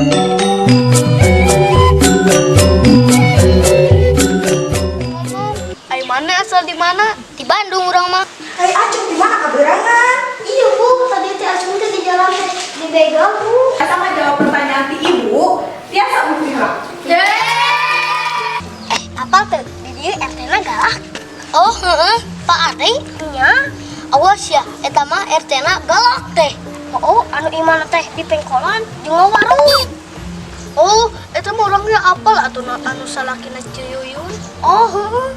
Ngomong, ai mana asal di mana? Di Bandung urang mah. Hai Acung, di mana kabeurangan? Iya, Bu, tadi teh Acung teh di jalan teh dibegal, Bu. Sama jawab pertanyaan ti ibu, tiasa bukti heula. Eh, apa tuh? Di dieu RT-na galak. Oh, heeh, Pak Ari nya. Awas ya, eta mah RT-na galak teh. Oh, anu imahna teh di pengkolan jeung warung. Oh, eta mah orangnya apal atuh na anu salakina Ceu Yuyun. Oh, heeh.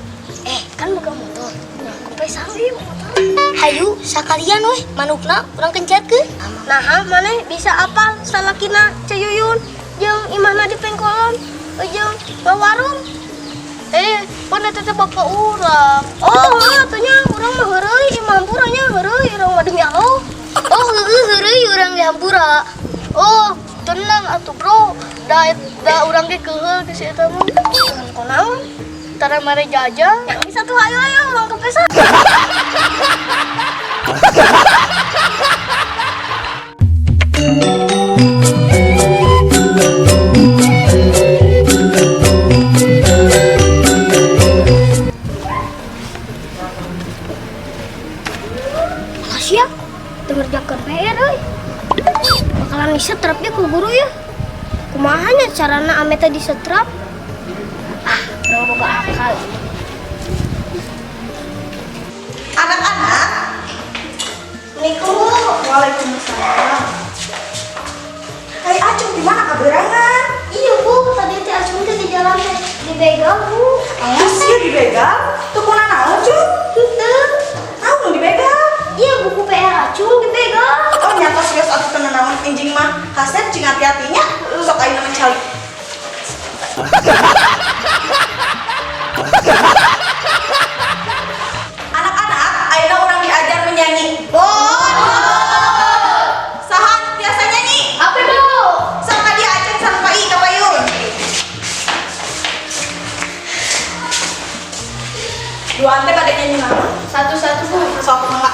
Eh, kan boga motor. Nah, kompe sawi motor. Hayu, sakalian weh, manukna urang kencarkeun. Nah, maneh bisa apal salakina Ceu Yuyun jeung imahna di pengkolan jeung warung. Eh, pan eta teh bapak urang. Oh, heueuh atuh nya urang mah heureuy imah hampura nya heureuy urang mah demi Allah. Oh, heueuh heureuy urang ge hampura. Oh, tenang atuh, Bro. Da da urang ge keuheul ke si eta mah. Kunaon? Tara mere jajan. Yang bisa tuh ayo ayo urang ke pesa. Makasih ya, teu ngerjakeun PR euy. Bakalan disetrap dia ku guru ya. Kumaha nya carana ame teh disetrap? Ah, urang boga akal. Anak-anak, Assalamualaikum, Bu. waalaikumsalam. Hai Acung, di mana kabeurangan? Iya, Bu, tadi teh Acung teh di jalan teh dibegal, Bu. Awas ya dibegal. Tuh kuna naon, Cung? Henteu. Naon nu dibegal? Iya, buku PR Acung dibegal. Oh, nyata serius atuh teu naon enjing mah. Kasep cing hati-hatinya. Sok ayeuna mencari. Anak-anak, ayeuna urang diajar menyanyi. Saha anu tiasa nyanyi? Apa, Bu? Sok ka dieu Aceng sareng Pai ka payun. Dua teh bade nyanyi naon? Satu-satu, Bu. Sok mangga.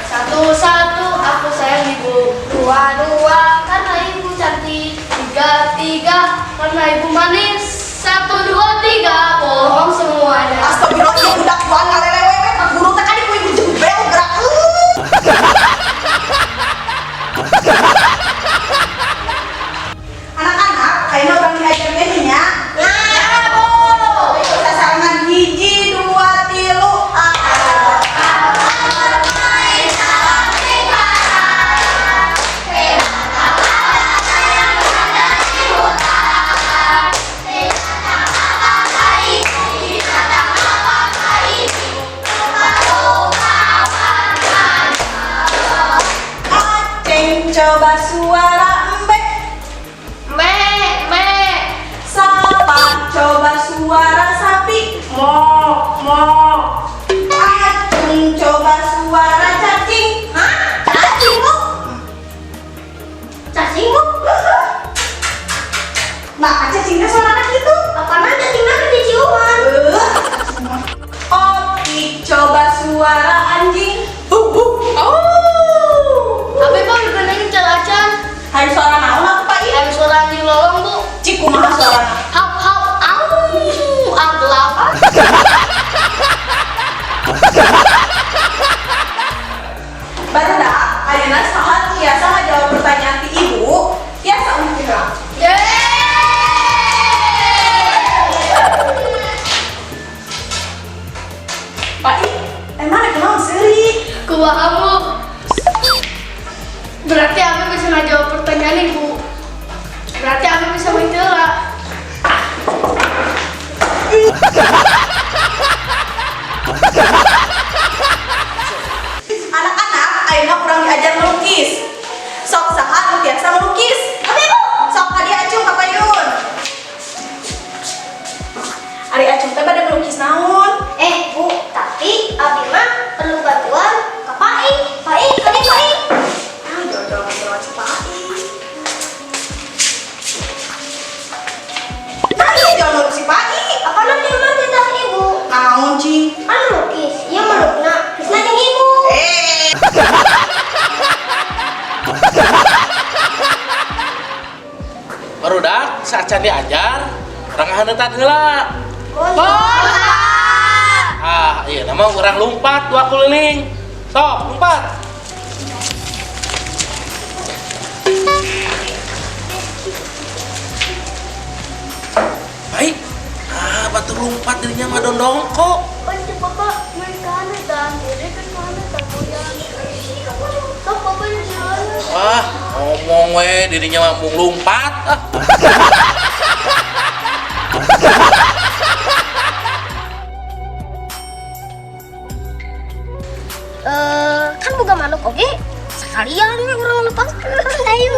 Satu-satu, aku sayang ibu. Dua-dua, karena ibu cantik. Tiga-tiga, karena ibu manis. Satu, dua, tiga, bohong semuanya. Astagfirullah, ieu budak duaan ngalelewe we ka guru teh kadi ku ibu jembel gerak. Anak-anak, ayeuna urang diajar nyanyi nya. Ya, Bu. Ikut sasarengan hiji, dua, tilu. Ah. Aceng coba suara embe. Me, me. Sapa coba suara sapi. Mo, mo. Acung coba suara cacing. Hah? Cacing, Bu? Cacing, Bu? Nah, cacingnya suara gitu. Apaan cacingnya kan diciuman? Opi coba suara anjing. Oh. Tapi Pak, udah acan. Hayu suara naon atuh, Pak? Ayo suara anjing lolong, Bu. Cik kumaha suarana? Hap, hap, au, ah, gelap. Barudak, ayeuna saha tiasa ngajawab pertanyaan ti ibu? Tiasa ungkit heula. Pak I, emang kunaon seuri? Kumaha, Bu? Berarti aku bisa ngajawab pertanyaan ibu. Berarti aku bisa menjela. Anak-anak, ayeuna urang diajar melukis. Sok saha anu tiasa melukis? Abi, Bu. Sok ka dieu Acung ka payun. Ari Acung teh bade melukis naon? Eh, Bu, tapi abi mah perlu bantuan ke Pak I. Pak I, kali Pak I. Ah, jauh-jauh jauh si Pak I. Nah, iya jauh melukis si Pak I. Apa nanti mah titah ibu? Naon, Cing? Kan melukis, iya melukna. Kisna jeung ibu. Eh. Barudak saacan diajar, urang ngahaneutan heula. Ah, iya nama urang lompat dua keliling. Sok, lompat. Baik. Ah, batur lompat dirinya mah dondongko. Pan Bapak mereka dan diri kan mana goyang. Sok Bapak jalan. Wah, ngomong we dirinya mah mung lompat. Ah. Eh, kan boga manuk oge. Sekalian we urang lepas. Ayo.